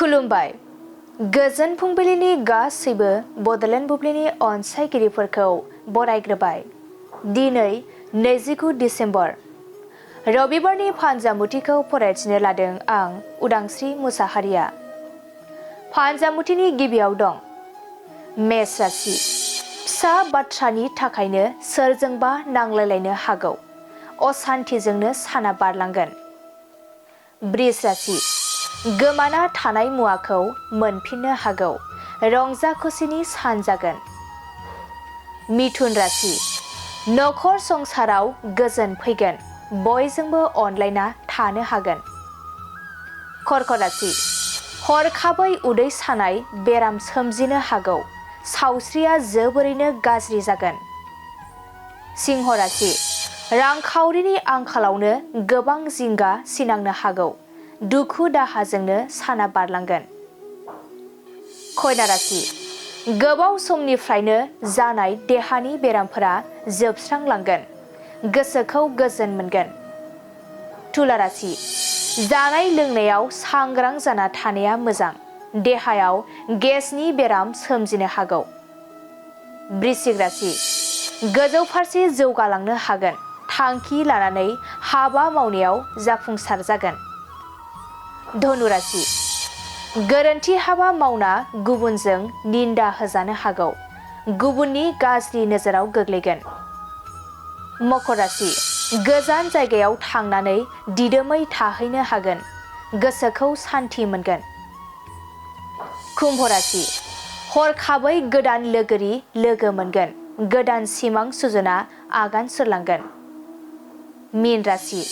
खुलुमबाय। गोजोन फुंबिलिनि गासैबो बडलेण्ड बुब्लिनि अनसायगिरिफोरखौ बरायग्रोबाय। दिनै 29 डिसेम्बर रबिबारनि फानजामुथिखौ फरायथिनो लादों आं उदांस्रि मुसाहारिया। फानजामुथिनि गिबियाव दं मेष राशि। फिसा बाथ्रानि थाखायनो सोरजोंबा नांलायलायनो हागौ। असान्थिजोंनो साना बारलांगोन। बृष राशि। गोमाना थानाय मुवाखौ मोनफिननो हागौ। रंजा खुसिनि सान जागोन। मिथुन राशि। नखर संसाराव गोजोन फैगोन। बयजोंबो अनलायना थानो हागोन। कर्कट राशि। हरखाबै उदै सानाय बेराम सोमजिनो हागौ। सावस्रिया जोबोरैनो गाज्रि जागोन। सिंह राशि। रांखावरिनि आंखालावनो गोबां जिंगा सिनांनो हागौ। दुखु दाहाजोंनो साना बारलांगोन। कन्या राशि। गोबाव समनिफ्रायनो जानाय देहानि बेरामफोरा जोबस्रांलांगोन। गोसोखौ गोजोन मोनगोन। तुला राशि। जानाय लोंनायाव सांग्रां जाना थानाया मोजां। देहायाव गेसनि बेराम सोमजिनो हागौ। वृश्चिक राशि। गोजौ फारसे जौगालांनो हागोन। थांखि लानानै हाबा मावनायाव जाफुंसार जागोन। धनु राशि। गोरोन्थि हाबा मावना गुबुनजों निन्दा होजानो हागौ। गुबुननि गाज्रि नोजोराव गोग्लैगोन। मकर राशि। गोजान जायगायाव थांनानै दिदोमै थाहैनो हागोन। गोसोखौ सान्थि मोनगोन। कुम्भ राशि। हरखाबै गोदान लोगोरि लोगो मोनगोन। गोदान सिमां सुजुना आगान सुरलांगोन। मीन राशि।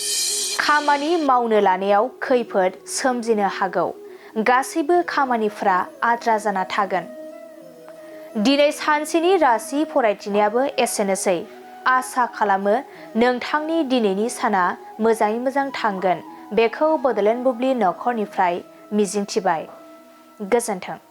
खामानि मावनो लानायाव खैफोद सोमजिनो हागौ। गासैबो खामानिफ्रा आद्रा जाना थागोन। दिनै सानसेनि राशि फरायथिनायाबो एसेनोसै। आसा खालामो नोंथांनि दिनैनि साना मोजाङै मोजां थांगोन। बेखौ बडलेण्ड बुब्लि नखरनिफ्राय मिजिंथिबाय। गोजोन्थों।